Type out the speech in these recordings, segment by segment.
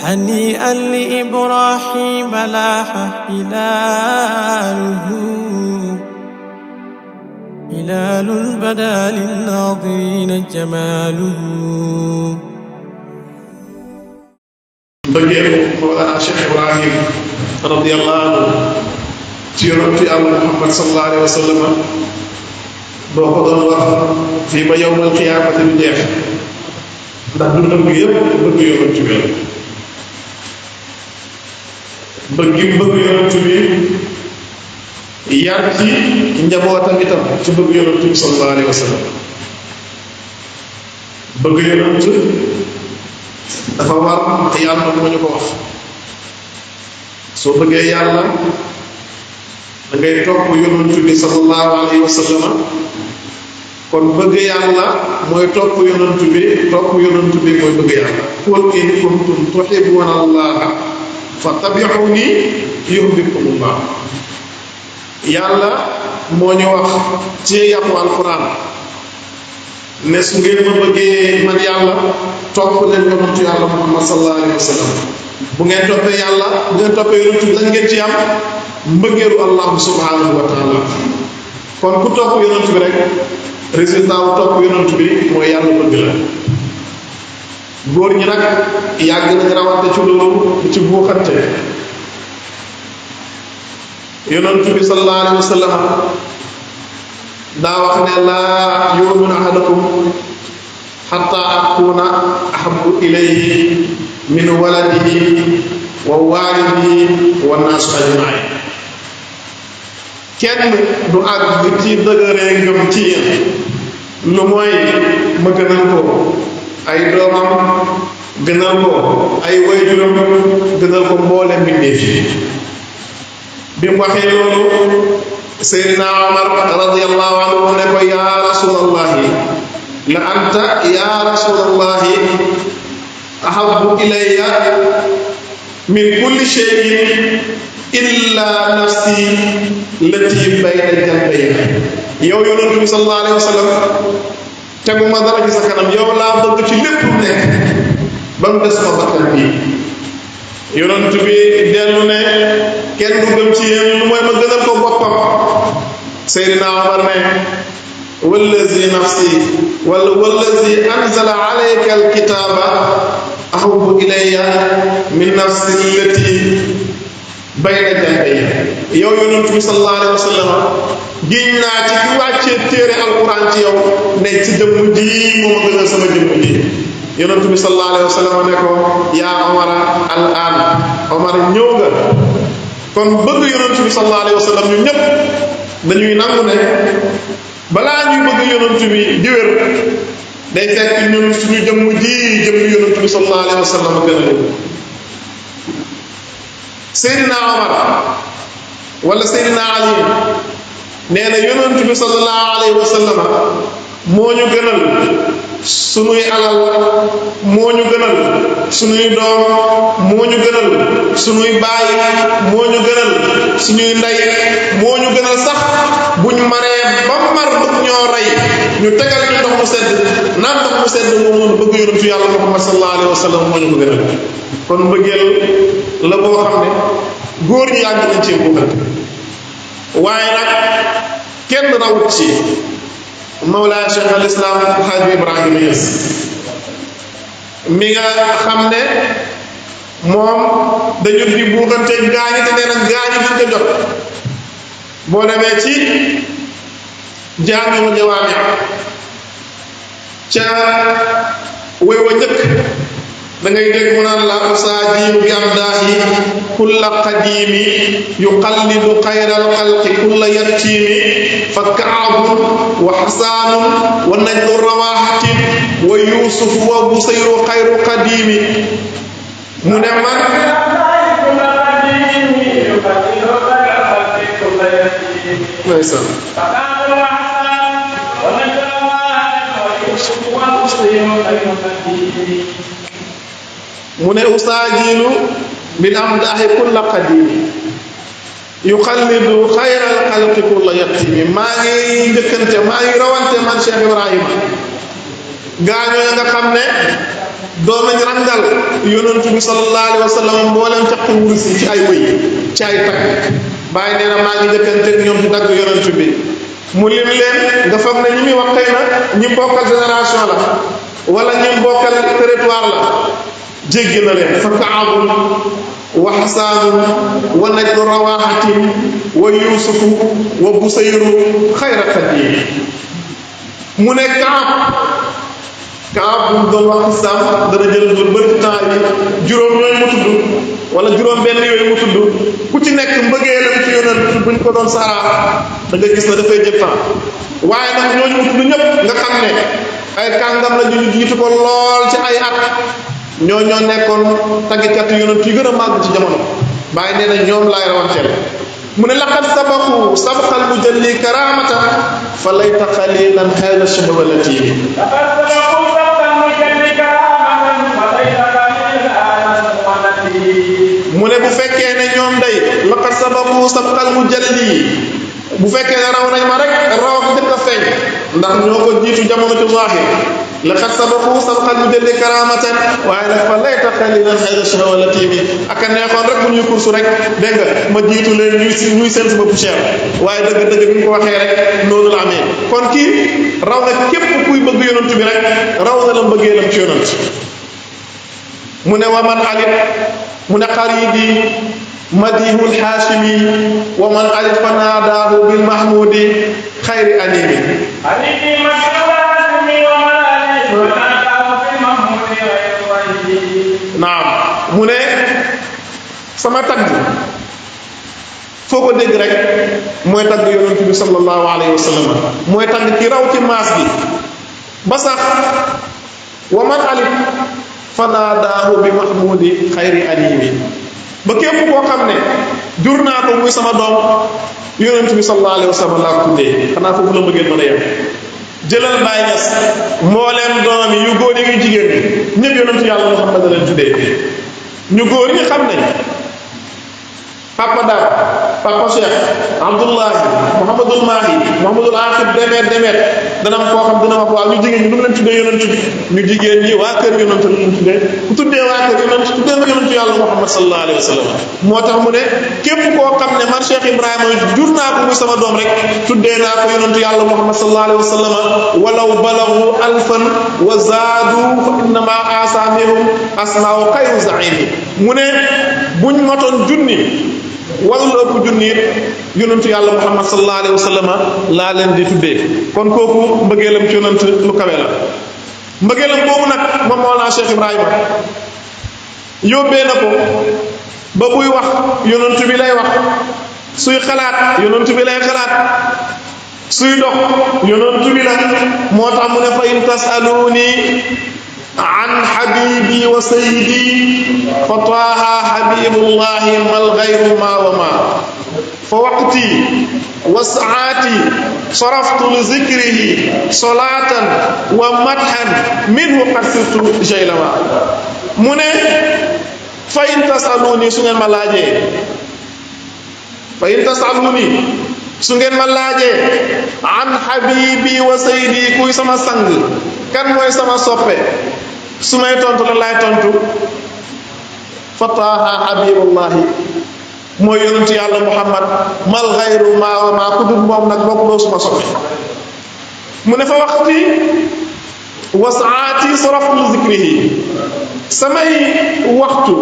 هنيئا لإبراهيم لاح هلاله هلال بدا للناظرين جماله. bëggeelu Mawlana Cheikh Ibrahim radiyallahu anhu ci yonentu Yàlla Muhammad sallallahu alayhi wa sallam boo ko doon wax fii ba yawmal qiyaamati du jeex ndax dundam bi yëpp bëgg yonentu bi bëgg yonentu bi yar ci njabootam itam ci bëgg yonentu bi sallallahu alayhi wa sallam. bëgg yonentu dafa war yàlla moo ñu ko wax soo bëggee yàlla da ngay topp yonent bi sallallahu alayhi wa sallam. kon bëgg yàlla mooy topp yonent bi mooy bëgg yàlla. qul in kuntum tuhibbuna allaha fattabi'uni yuhbibkumullah. yàlla moo ñu wax ci yàqu alquran ne su ngeen ma bëggee man yàlla topp leen yonentu yàlla Muhammad sallallahu alayhi wa sallam. bu ngeen toppee yàlla bu ngeen toppee yonentu bi lan ngeen ci am mbëggeelu Allah subhanahu wa taala. kon ku topp yonentu bi rek résultat wu topp yonentu bi mooy yàlla bëgg la. góor ñi nag yàgg nañ rawante ci loolu ci buuxante. yonentu bi sallallahu alayhi wa sallam daa wax ne laa yu'minu ahadukum hatta akuna ahabbu ilayhi min waladihi wa walidihi wa naasu ajma'in. kenn du àgg ci dëgëree ngëm ci yéen lu mooy ma gënal ko ay doomam gënal ko ay wayjuram gënal ko mboole mbindeef yi. bi mu waxee loolu Seydina Omar radiyallahu anhu ne ko yaa rasulallahi la anta yaa rasulallahi ahabbu ilayya min kulli shay'in illa nafsi lati bayna janbayya. yow yonent bi sallallahu alayhi wa sallam teguma dara ci sa kanam yow laa bëgg ci lépp lu nekk ba mu des ma bakkan bi. yonent bi dellu ne kenn du gëm ci yéen lu mooy ma gënal ko boppam. Seydina Omar ne wallazi nafsi wala wallazi anzala alayka alkitaba ahabbu ilayya min nafsi allati bayna janbayya. yow yonent bi sallallahu alayhi wa sallam giñ naa ci ki wàccee téere alquran ci yow ne ci jëmm ji moo ma gënal sama jëmm ji. yonent bi sallallahu alayhi wa sallam ne ko yaa Omar al an Omar ñëw nga. kon bëgg yonent bi sallallahu alayhi wa sallam ñu ñëpp dañuy nangu ne balaa ñuy bëgg yonent bi di wér day fekk ñun suñu jëmm yonent bi sallallahu alayhi wa sallam gën a léegi. Seydina Omar wala Seydina Ali nee na yonent bi sallallahu alayhi wa sallam moo ñu gënal sunuy alal moo ñu gënal sunuy doom moo ñu gënal sunuy baay moo ñu gënal sunuy ndey moo ñu gënal sax buñ maree ba mar bëgg ñoo rey ñu tegal ñu ndox mu sedd naan ndox mu sedd moo noonu bëgg yonentu yàlla Muhammad sallallahu alayhi wa sallam moo ñu ko gënal. kon mbëggeel la boo xam ne góor ñi yàgg nañ cee buuxante waaye nag kenn rawut ci Mawlana Cheikh al Islam Hadj Ibrahima Niass mi nga xam ne moom dañu di buuxante gaañi te nee na gaañi duñ ko jot. boo demee ci jaamiu jawaami ca way wa njëkk da ngay dégg mu naan la usaajibu bi amdaahi kulla qadiimi yuqallidu xayral xalqi kulla yatiimi fa kaabun wa xasaanun wa najdu rawaaxatin wa yuusuf wa busayru xayru qadiimi. mu ne man ndeysaan mu ne usaajilu bil amdaahi kulla qadiimi yuqallidu xayral xalqi kulla yatiimi. maa ngi njëkkante maa ngi rawante man Cheikh Ibrahima gaañoo nga xam ne doonañ rangal yonent bi sallallahu alayhi wa sallam mboolem caqi wurus yi ci ay wëy ci ay takk bàyyi nee na maa ngi njëkkanteeg ñoom di dagg yonent bi mu lim leen nga foog ne ñi muy wax xëy na ñi bokkal génération la wala ñi bokkal territoire la jéggi na leen fa kaabun wa xasaanun wa najdu rawaxatin wa yuusufu wa busayru xayra xadim mu ne kaab bu mu doon wax islam dana jël lu bëri temps yi juróom yooyu mu tudd wala juróom benn yooyu mu tudd ku ci nekk mbëggeelam ci yonent buñ ko doon saraa da nga gis na dafay jël temps waaye nag ñooñu mu tudd ñëpp nga xam ne ay kàngam la ñu jiitu ko lool ci ay at ñoo nekkoon taggikat yonent yi gën a màgg ci jamono bàyyi nee na ñoom laay rawanteel mu ne laqad sabaqu sabqal mujalli karamata fa layta qalilan xayra shahwalati mu ne bu fekkee ne ñoom day laqad sabaqu sabqal mujalli bu fekkee ne raw nañ ma rek raw ak njëkk a feeñ ndax ñoo ko jiitu jamono ci zahir laqad sabaqu sabqal mujalli karamatan waaye nag fa layta qalilan xayra shahwalati bi ak a neexoon rek bu ñuy kursu rek dégg nga ma jiitu leen ñuy seen sama poussière waaye dëgg-dëgg bi ñu ko waxee rek noonu la amee kon kii raw na képp kuy bëgg yonent bi rek raw na la mbëggeelam ci yonent mu ne wa man alit mu ne xaridi madihul haashimi wa man alit fa naadaahu bil mahmudi xayri animi naam mu ne sama tagg foo ko dégg rek mooy tagg yonent bi sallallahu alayhi wa sallam mooy tagg ki raw ci maas gi ba sax wa man alif fanaadaahu bi mahmudi xayri animi ba képp koo xam ne jur naa ko muy sama doom yonent bi sallallahu alayhi wa sallam laa ko tuddee xanaa foofu la mbëggeel mën a yem jëlal Baay Ñas mbooleem doom yi yu góor yi yu jigéen ñi ñëpp yonentu yàlla Muhammad leen tuddee ñu góor ñi xam ne papa Dar papa Cheikh Abdullahi Muhammadul Mahi Muhammadul Aqib demeet dana am koo xam dina wax waaw ñu jigéen ñi nu mu leen tuddee yonent bi ñu jigéen ñi waa kër yonent ñu leen tuddee ku tuddee waa kër yonent tuddee nga yonentu yàlla Muhammad sallallahu alayhi wa sallam moo tax mu ne képp koo xam ne man Cheikh Ibrahima jur naa ko muy sama doom rek tuddee naa ko yonentu yàlla Muhammad sallallahu alayhi wa sallam walaw balagu alfan wa zaadu fa innama asamihum asmaaw xayru zaimi mu ne buñ motoon junni wala lu ëpp junni yonentu yàlla Muhammad sallallahu alayhi wa sallam laa leen di tuddee kon kooku mbëggeelam ci yonent lu kawe la mbëggeelam boobu nag moom Mawlana Cheikh Ibrahima yóbbee na ko ba buy wax yonent bi lay wax suy xalaat yonent bi lay xalaat suy dox yonent bi la moo tax mu ne fa in tasaluni an habibi wa sayyidi fa taaha habibullahi mal ghayru ma wa ma fa waqti wa saati saraftu li zikrihi salatan wa madhan minhu qasirtu jaylama mu ne fa in tasaluni su ngeen ma laajee fa in tasaluni su ngeen ma laajee an habibi wa sayyidi kuy sama sang kan mooy sama soppe su may tontu la laay tontu fa taaha habibullahi mooy yonentu yàlla Muhammad mal xayru maa wa maa ku dul moom nag bokk doo suma soppe mu ne fa waxti wa saati saraftu li zikrihi samay waxtu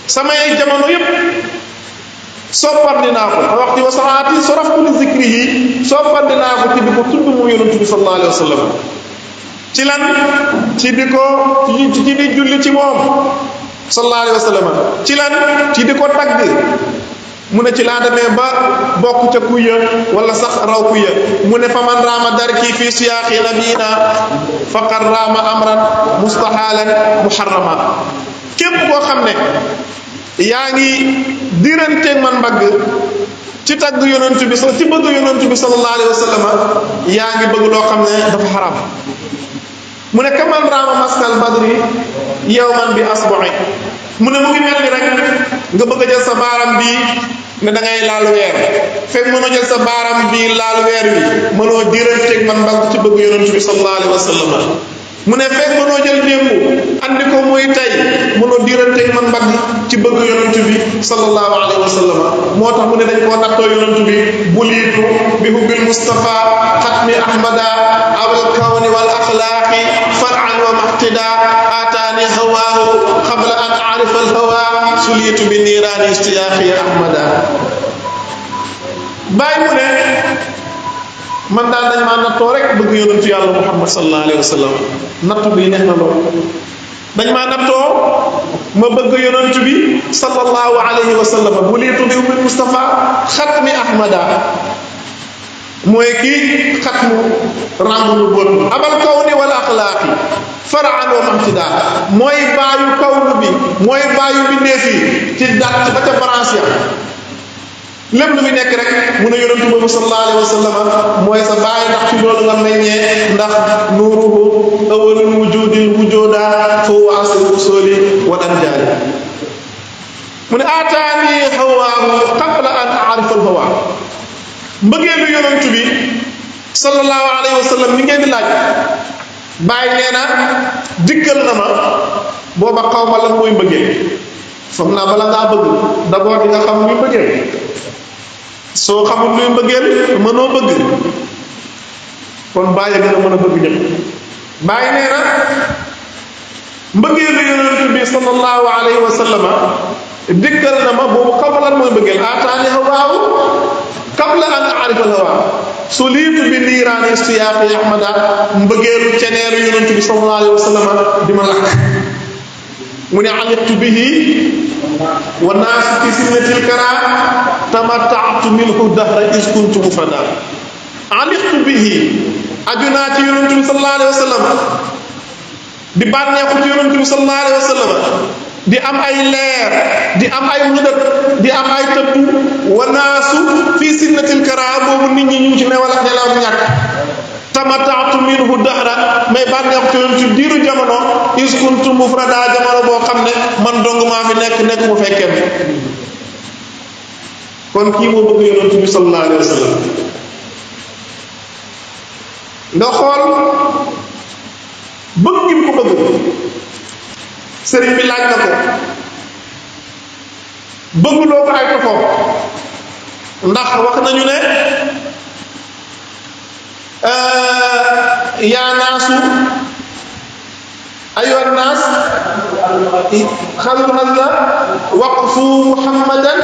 samay jamono yépp soppandi naa ko fa waxti wa saati saraftu li zikrihi soppandi naa ko ci di ko tudd mu yonentu bi sallallahu alayhi wa sallam ci lan ci di ko ci di julli ci moom sallallahu alayhi wa sallam ci lan ci di ko tagg mu ne ci laa demee ba bokk ca kuya wala sax raw kuya mu ne fa man raama darki fi siyaaqi nabiyina faqad raama amran mustahalan muharrama képp koo xam ne yaa ngi diranteeg man mbagg ci tagg yonent bi ci bëgg yonent bi sallallahu alayhi wa sallam yaa ngi bëgg loo xam ne dafa xaram mu ne kaman raama maskal badri yawman bi asbu'i mu ne mu ngi mel ni rek nga bëgg a jël sa baaram bii ne da ngay laal weer fekk mënoo jël sa baaram bii laal weer wi mënoo diranteeg man mbagg ci bëgg yonent bi sallallahu alayhi wa sallam mu ne fekk mënoo jël démb andi ko muy tey mënoo diiranteeg man mbagg ci bëgg yonent bi sallallahu alayhi wa sallam moo tax mu ne dañ koo nattoo yonent bi buliitu bi hubbil Mustafa xatmi ahmada awal kawni wal axlaaqi far'an wa maxtida ataani hawaahu qabla an arifa al hawa suliitu bi niiraani istiyaaxi ahmada bàyyi mu ne man daal dañ maa nattoo rek bëgg yonentu yàlla Muhammad sallallahu alayhi wa sallam nattu bi neex na lool dañ maa nattoo ma bëgg yonentu bi sallallahu alayhi wa sallam buliitu bi hubbil Mustafa xatmi ahmada mooy kii xatmu ràmb lu bon abal kawni wal axlaaqi faraan wa mamtida mooy baayu kawnu bi mooy baayu bindeef yi ci dat ba ca branche ya lépp lu fi nekk rek mu ne yonentu boobu sallallahu alayhi wa sallam mooy sa baay ndax ci loolu nga meññee ndax nuuruhu awwalul wujudil wujuda fa huwa aslul usuli wal anjaali mu ne aataani hawaahu qabla an aarifa al hawa mbëggeelu yonentu bi sallallahu alayhi wa sallam mi ngeen di laaj bàyyi nee na dikkal na ma booba xaw ma lan mooy mbëggeel foog naa bala ngaa bëgg d'abord di nga xam luy mbëggeel soo xamul luy mbëggeel mënoo bëgg kon bàyyi gën a mën a bëgg ñëpp bàyyi nee na mbëggeelu yonentu bi sallallahu alayhi wa sallam dikkal na ma boobu xaw ma lan mooy mbëggeel aataani hawaahu qabla an aarifa al hawa suliitu bi niiraani istiyaaqi ahmada mbëggeelu ceneeru yonent bi sallallahu alayhi wa sallam di ma lakk mu ne aliqtu bihi wa naasu fi sinnatil kara tamattaatu minhu dahra is kuntu mufrada aliqtu bihi aju naa ci yonent bi sallallahu alayhi wa sallam di bànneexu ci yonent bi sallallahu alayhi wa sallam di am ay leer di am ay mëdët di am ay tëbb wanaasu fii sinnatil kara boobu nit ñi ñu ngi ci newal ak nelaw ñàkk tamataatu minhu dahra may bànneex ci yoon ci diiru jamono is kuntu mufrada jamono boo xam ne man dong maa fi nekk mu fekkee kon kii moo bëgg yonent bi sallallahu alayhi wa sallam nga xool bëgg gi mu ko bëgg sëriñ bi laaj na ko bëgguloo ko ay tofoom ndax wax nañu ne yaa naasu ayyuha naas xalul hasla waqfu muhammadan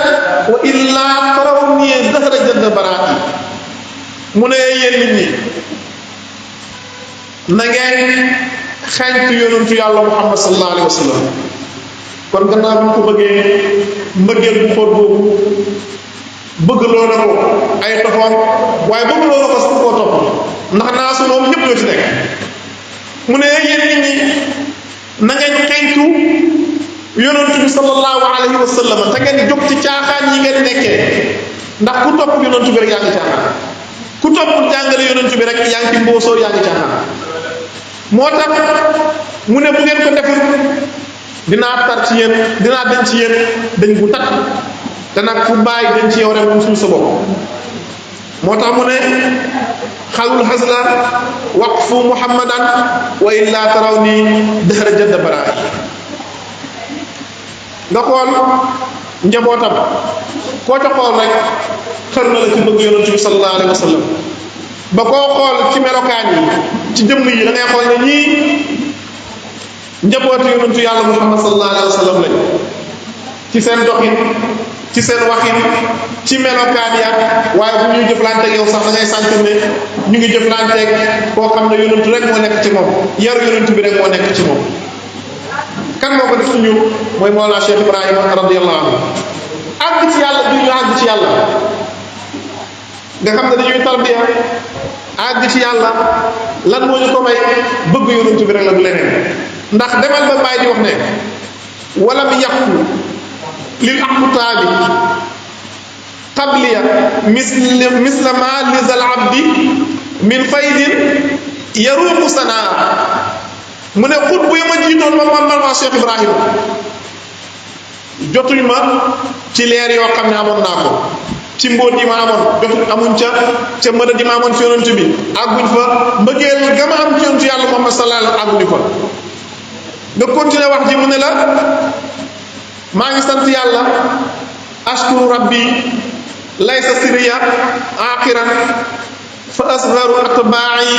wa illa tarawni dahra jadd baraati mu ne yéen nit ñi na ngeen xeeñtu yonentu yàlla muhammad sallallahu alayhi wa sallam kon gannaaw bi ko bëggee mbëggeel bu xóot boobu bëggloo na ko ay toxoom waaye bëggloo na ko sax koo topp ndax naasu moom ñëpp ñoo ci nekk mu ne yéen nit ñi na ngeen xeeñtu yonentu bi sallallahu alayhi wa sallam te ngeen jóg ci caaxaan yi ngeen nekkee ndax ku topp yonentu bi rek yaa ngi caaxaan ku topp jàngale yonentu bi rek yaa ngi ci mboosóor yaa ngi caaxaan moo tax mu ne bu ngeen ko deful dinaa tar ci yéen dinaa dañ ci yéen dañ bu tat te nag fu bàyyi dañ ci yow rek mu suul sa bopp moo tax mu ne xalul hasla waqfu muhammadan wa illa taraw ni dahra jadd baraa nga xool njabootam koo ca xool rek xër na la ci bëgg yonent bi sallallahu alayhi wa sallam ba koo xool ci melokaan yi ci jëmm yi da ngay xool ne ñii njabooti yonentu yàlla muhammad sallallahu alayhi wa sallam lañ ci seen doxin ci seen waxin ci melokaan ya waaye bu ñuy jëflanteeg yow sax da ngay sant ne ñu ngi jëflanteeg koo xam ne yonentu rek moo nekk ci moom yaru yonentu bi rek moo nekk ci moom kan moo ko def ci ñun mooy Mawlana Cheikh Ibrahima radiyallahu anhu àgg ci yàlla du ñu àgg ci yàlla nga xam ne dañuy tarbiya àgg ci yàlla lan moo ñu ko may bëgg yonent bi rek la du leneen ndax demal ba bàyyi di wax ne walam yàqu lil aqtaabi qabliya misla ma lizal abdi min faydin yaruuqu sanaa mu ne xut bu yama jiitoon ma man ma Cheikh Ibrahima jotuñ ma ci leer yoo xam ne amoon naa ko ci mbóot yi ma amoon jot amuñ ca mëdad yi ma amoon ci yonent bi àgguñ fa mbëggeel ga ma am ci yonent yàlla Muhammad sallallahu alayhi wa sallam àgguñu fa nga continuer wax ji mu ne la maa ngi sant yàlla ashkuru rabbi laysa siriya axiran fa asgaru atbaa'i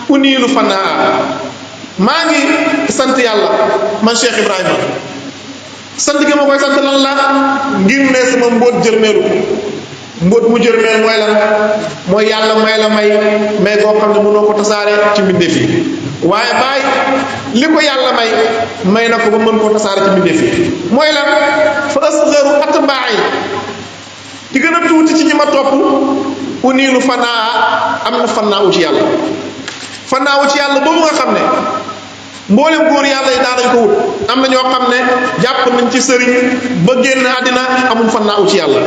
uniilu fanaa maa ngi sant yàlla man Cheikh Ibrahima sant gi ma koy sant lan la ngir ne sama mbóot jërmeelu mbóot mu jërmeel mooy lan mooy yàlla may la may koo xam ne mënoo ko tasaare ci mbindeef yi waaye baay li ko yàlla may na ko ba mën koo tasaare ci mbindeef yi mooy lan fa asgaru atbaa'i di gën a tuuti ci ñi ma topp uniilu fanaa am na fanaawu ci yàlla fanaawu ci yàlla boobu nga xam ne mboolem góor yàlla yi daanañ ko wut am na ñoo xam ne jàpp nañ ci sëriñ ba génn àddina amul fanaawu ci yàlla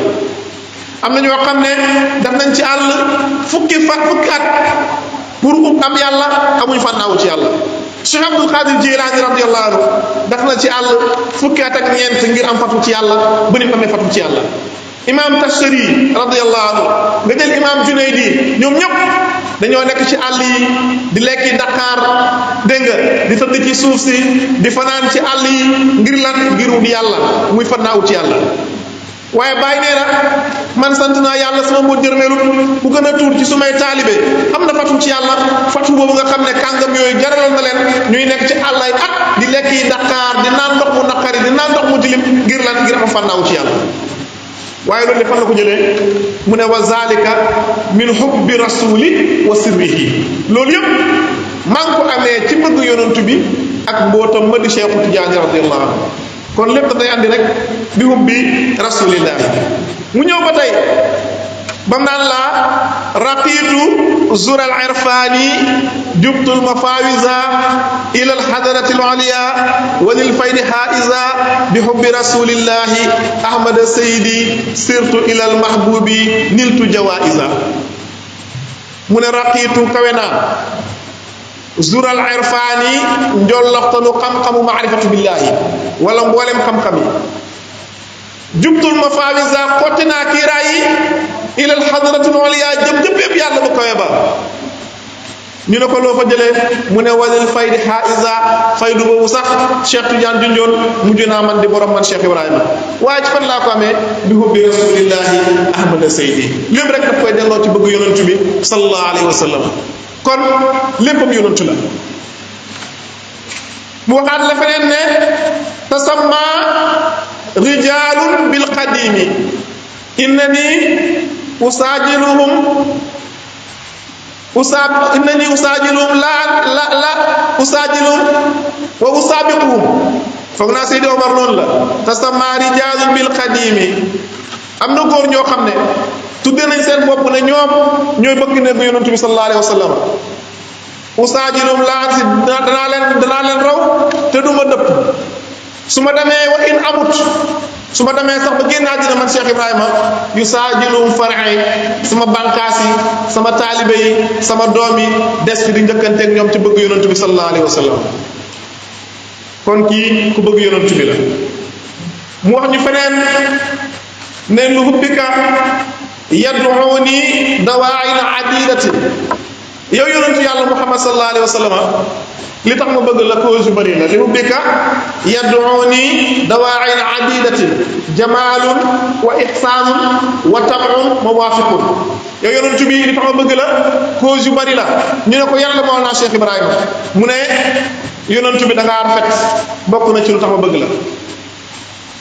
am na ñoo xam ne def nañ ci àll fukki at pour am yàlla amuñ fannaawu ci yàlla Cheikh Abdul Qadir Jilaani radiyallahu anhu def na ci àll fukki at ak ñeent ngir am fatu ci yàlla ba ni mu amee fatu ci yàlla imam Tashari radiyallahu anhu nga jël imam Junaydi ñoom ñëpp dañoo nekk ci àll yi di lekki Dakar dégg nga di tëdd ci suuf si di fanaan ci àll yi ngir lan ngir wut yàlla muy fannaawu ci yàlla waaye bàyyi nee na man sant naa yàlla sama mbóot jërmeelu bu gën a tuur ci sumay taalibe am na fatu ci yàlla fatu boobu nga xam ne kàngam yooyu jaraloon na leen ñuy nekk ci àll ay at di lekk yi Dakar di naan ndox mu naqari di naan ndox mu tilim ngir lan ngir am fannaawu ci yàlla waaye loolu fan la ko jëlee mu ne wa zalika min hubbi rasuli wa sirrihi loolu yëpp maa ngi ko amee ci bëgg yonantu bi ak mbootam ma di Cheikhu Tijaani radiyallahu anhu kon lépp dafay andi rek bi hubbi rasulillah mu ñëw ba tey bam naan laa raqiitu zural irfani jubtul mafawisa ila alhadarati alaliya walil faydi haiza bi hubbi rasulillahi ahmada sayidi sirtu ila almahbubi niltu jawaiza mu ne raqiitu kawe naa zural irfani njolloxtanu xam-xamu maarifatu billahi wala mboolem xam-xam yi jubtul mafawisa xotti naa kiiraay yi ilal xadratul oliya jëm yàlla bu kawe ba ñu ne ko loo fa jëlee mu ne walil faydi haiza faydu boobu sax Cheikh Tidiane junjoon mujj naa man di borom man Cheikh Ibrahima waaye ci fan laa ko amee bi hubbi rasulillahi ahmada saydi lépp rek daf koy delloo ci bëgg yonantu bi sallallahu alayhi wa sallam kon léppam yonantu la mu waxaat la feneen ne tasamma rijalun bil qadimi innani usaajiluhum la usaajiluhum wa usaabiquhum foog naa Seydi Omar noonu la tasamma rijalun bil qadimi am na góor ñoo xam ne tudde nañ seen bopp ne ñoom ñooy bëgg ne bu yonantu bi sallallahu alayhi wa sallam usaajiluhum laa si danaa leen raw te du ma dëpp su ma demee wa in amut su ma demee sax ba génn àddina man Cheikh Ibrahima yu saajilum far'i sama bànqaas yi sama taalibe yi sama doom yi des fi di njëkkanteeg ñoom ci bëgg yonantu bi sallallahu alayhi wa sallam kon kii ku bëgg yonantu bi la mu wax ñu feneen ne lu hubbika yad'uni dawaa'in adidatin yow yonantu yàlla Muhammad sallallahu alayhi wa sallam li tax ma bëgg la cause yu bëri la li hubbika yad'uni dawaa'in adidatin jamaalun wa ihsaanun wa tab'un mawaafiqun yow yonantu bi li tax ma bëgg la cause yu bëri la ñu ne ko yàlla moo naa Cheikh Ibrahima mu ne yonantu bi da ngaa rafet bokk na ci lu tax ma bëgg la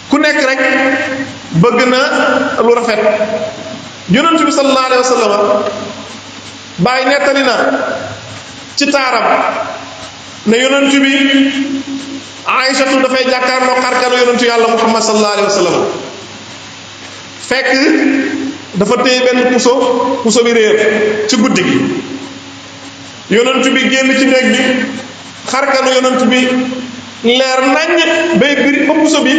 ku nekk rek bëgg na lu rafet yonantu bi sallallahu alayhi wa sallam bàyyi nettali na ci taaram ne yonantu bi Aïchatu dafay jàkkaarloo xarkanu yonantu yàlla Muhammad sallallahu alayhi wa sallam fekk dafa téye benn puso bi réer ci guddi gi yonantu bi génn ci néeg bi xarkanu yonantu bi leer naññ bay biri ba puso bi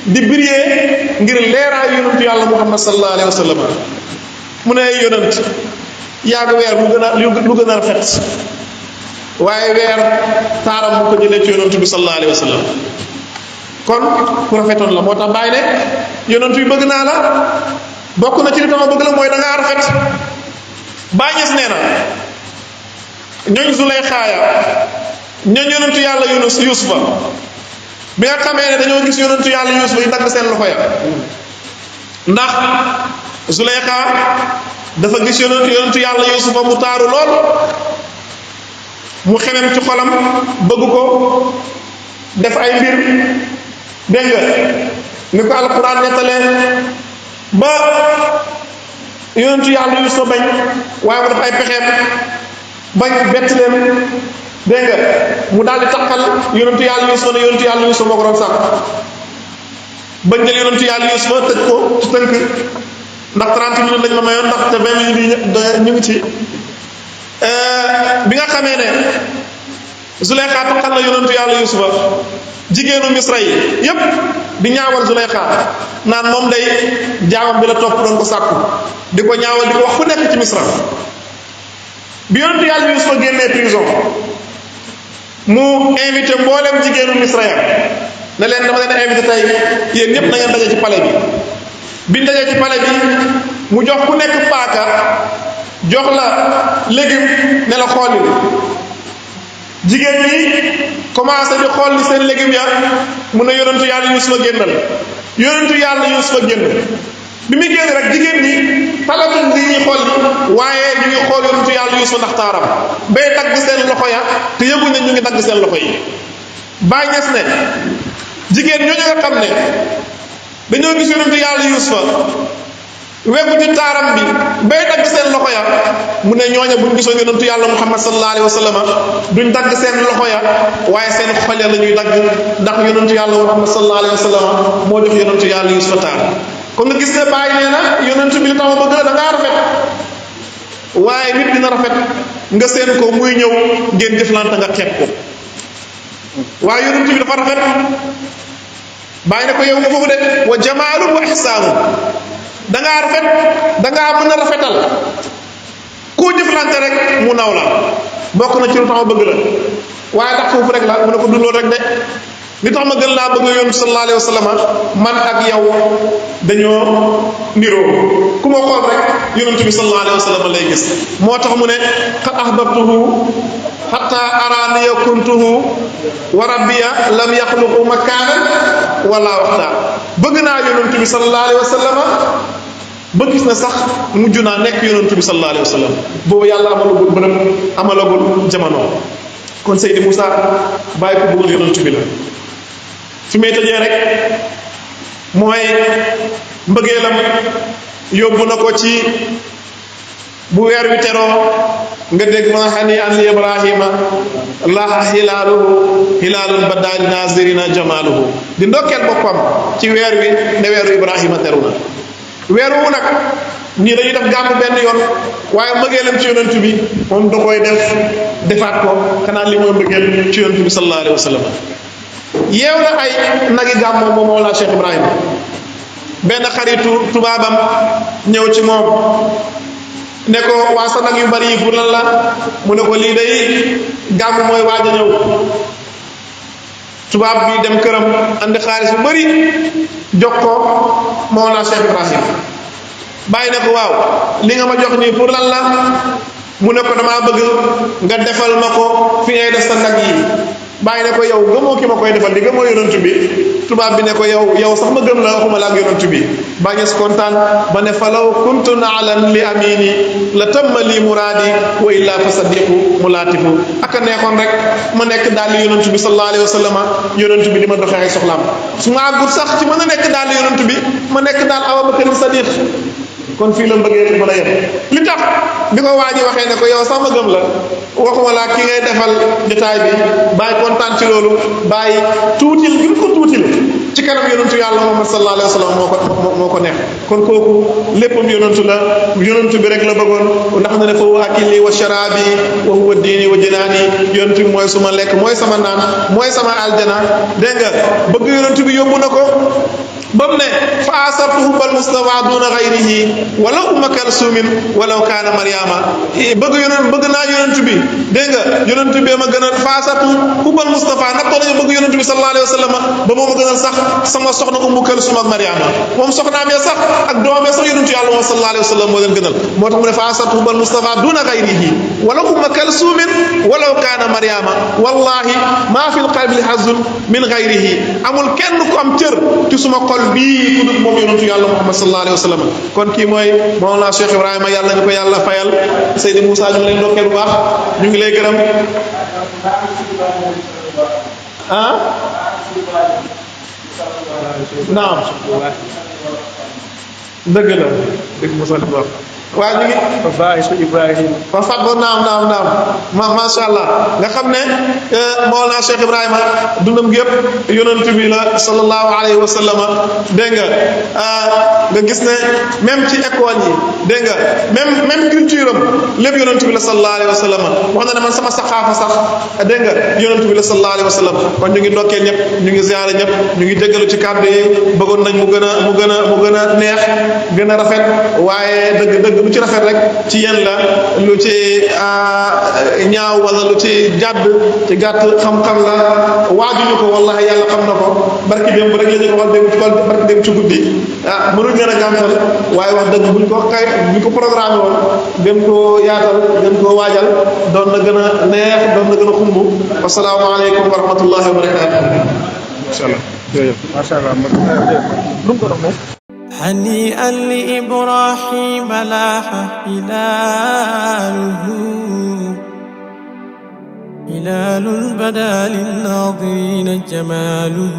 di biriyee ngir leeraayu yonantu yàlla Muhammad sallallahu alayhi wa sallam mu ne yonant yàgg weer lu gën a rafet waaye weer taaram bu ko jëlee ci yonantu bi sallallahu alayhi wa sallam kon ku rafetoon la moo tax bàyyi ne yonantu bi bëgg naa la bokk na ci li tax ma bëgg la mooy da ngaa rafet Baay Ñas nee na ñooñ Zuleyxaaya ñooñ yonentu yàlla Yuusufa bi nga xamee ne dañoo gis yonentu yàlla Yuusufa yi dagg seen loxo ya ndax Zuleyxa dafa gis yonentu yàlla Yuusufa mu taaru lool mu xemem ci xolam bëgg ko def ay mbir dégg nga ni ko alquran nettalee ba yonentu yàlla Yuusufa bañ waaye mu def ay pexeem bañ bett leen dégg nga mu daal di taxal yonentu yàlla Yuusufa ne yonentu yàlla Yuusufa moo ko doon sàkk bañ jël yonentu yàlla Yuusufa tëj ko ci tënk ndax 30 minutes lañ ma mayoon ndax te 20 minutes yi ñu ngi ci bi nga xamee ne Zuleyxa taxal na yonentu yàlla Yuusufa jigéenu Misra yi yépp di ñaawal Zuleyxa naan moom day jaamam bi la topp doon ko sàkku di ko ñaawal di ko wax fu nekk ci Misra bi yonentu yàlla Yuusufa génnee prison mu invité mboolem jigéenu Misra ya ne leen dama leen invité tey yéen ñëpp na ngeen daje ci palais bi biñ dajee ci palais bi mu jox ku nekk paaka jox la légume ne la xoolil jigéen ñi commencé di xool li seen légume ya mun na yonentu yàlla Yuusufa génnal yonentu yàlla Yuusufa génn bi muy génn rek jigéen ñi talatuñ li ñuy xool li waaye ñu ngi xool yonentu yàlla Yuusufa ndax taaram bay dagg seen loxo ya te yëguñ ne ñu ngi dagg seen loxo yi Baay Ñas ne jigéen ñooñu nga xam ne dañoo gis yonentu yàlla Yuusufa weggu ci taaram bi bay dagg seen loxo ya mu ne ñooña buñ gisoon yonentu yàlla Muhammad sallallahu alayhi wa sallam duñ dagg seen loxo ya waaye seen xol ya la ñuy dagg ndax yonentu yàlla Muhammad sallallahu alayhi wa sallam moo jox yonentu yàlla Yuusufa taar kon nga gis ne Baay nee na yonentu bi li tax ma bëgg la da ngaa rafet waaye nit dina rafet nga seen ko muy ñëw ngeen jëflante nga xeeb ko waaye yonentu bi dafa rafet Baay ne ko yow nga foofu de wa jamaalun wa ihsaanun da ngaa rafet da ngaa mën a rafetal koo jëflante rek mu naw la bokk na ci lu tax ma bëgg la waaye tax foofu rek la mu ne ko du loolu rek de li tax ma gën laa bëgg yonent sallallahu alayhi wa sallam man ak yow dañoo niroo ku ma xool rek yonent bi sallallahu alayhi wa sallam lay gis moo tax mu ne qad ahbabtuhu hatta araniya kuntuhu wa rabbiya lam yaxluqu makaanan wala waxta bëgg naa yonent bi sallallahu alayhi wa sallam ba gis na sax mujj naa nekk yonent bi sallallahu alayhi wa sallam boobu yàlla amalagul bërëb amalagul jamono kon Seydi Moussa bàyyi ko bëggul yonent bi la fi may tëjee rek mooy mbëggeelam yóbbu na ko ci bu weer wi teroo nga dégg ma xani an ibrahima laha hilaalun baddaali nazirina jamaaluhu di ndokkeel boppam ci weer wi ne weeru ibrahima teru na weer wu nag ñii dañuy def gàmmu benn yoon waaye mbëggeelam ci yonent bi moom da koy defaat ko xanaa li mooy mbëggeel ci yonent bi sallallahu alayhi wa sallam yeew na ay nagi gàmmoo moom Mawlana Cheikh Ibrahima benn xaritu tubaabam ñëw ci moom ne ko waa sa nag yu bari yi pour lan la mu ne ko lii day gàmm mooy waaj a ñëw tubaab bi dem këram andi xaalis bu bari jox ko Mawlana Cheikh Ibrahima bàyyi ne ko waaw li nga ma jox nii pour lan la mu ne ko damaa bëgg nga defal ma ko fi ngay def sa nag yi bàyyi ne ko yow gëmoo ki ma koy defal di gëmoo yonent bi tubaab bi ne ko yow sax ma gëm la waxuma la ak yonent bi bàñes kontaan ba ne falaw kuntu naalan li amini la tamma li muraadi wa illa fa sadiqu mulaatifu aka neexoon rek ma nekk daal li yonent bi sallallahu alayhi wa sallam yonent bi di ma doxee ay soxlaam su ma àggut sax ci mën a nekk daal li yonent bi ma nekk daal Abubakar Sadiq kon fii la mbëggee mën a yem li tax bi ko waa ji waxee ne ko yow sax ma gëm la waxuma laa ki ngay defal jotaay bi bàyyi kontaan ci loolu bàyyi tuutil gi ko tuutil ci kanam yonentu yàlla Muhammad sallallahu alayhi wa sallam moo ko neex kon kooku léppam yonentu la yonentu bi rek la bëggoon ndax na ne fa huwa akili wa sharabi wa huwa diini wa jinaani yonentu bi mooy suma lekk mooy sama naan mooy sama aljana dégg nga bëgg yonentu bi yóbbu na ko ba mu ne fa asartu hubbal Mustafa duna gayrihi wala umma kalsumin walaw kaana Mariama bëgg naa yonent bi dégg nga yonent bi ma gënal fa asartu hubbal Mustafa nattoo nañu bëgg yonent bi sallallahu alayhi wa sallam ba moo ma gënal sax sama soxna ummu kalsum ak Mariama moom soxnaam ya sax ak doomam ya sax yonent yàlla moom sallallahu alayhi wa sallam moo leen gënal moo tax mu ne fa asartu hubbal Mustafa duna gayrihi wala umma kalsumin walaw kaana Mariama wallahi maa fi lqalbi hazun min gayrihi amul kenn ku am cër ci suma xol bii ku dul moom yonentu yàlla Muhammad sallallahu alayhi wa sallam kon kii mooy Mawlana Cheikh Ibrahima yàlla ñu ko yàlla fayal Seydi Moussa ñu ngi lay ndokkeel bu baax ñu ngi lay gërëm ah naam dëgg la dëgg Moussa li wax waaye ñu ngi Fafaisu Ibrahima Fafa naam macha allah nga xam ne Mawlana Cheikh Ibrahima dundam gi yëpp yonent bi la sallallahu alayhi wa sallam dégg nga gis ne même ci école yi dégg nga même culture am lépp yonent bi la sallallahu alayhi wa sallam wax na ne man sama saxaafa sax dégg nga yonent bi la sallallahu alayhi wa sallam kon ñu ngi ndokkeel ñëpp ñu ngi ziyaare ñëpp ñu ngi déggalu ci kàddu yi bëggoon nañ mu gën a neex gën a rafet waaye dëgg lu ci rafet rek ci yéen la lu ci ñaaw wala lu ci jàdd ci gàtt xam-xam la waajuñu ko wallahi yàlla xam na ko barki démb rek la ñu ko wax dégg ci barki démb ci guddi mënuñ gën a gàntal waaye wax dëgg buñ ko programme woon gën koo yaatal gën koo waajal doon na gën a neex doon na gën a xumb asalaamaaleykum wa rahmatullahi wa barakatuh macha allah jërëjëf macha allah lu ko dox هنيئا لإبراهيم لاح هلال بدا للناظرين جماله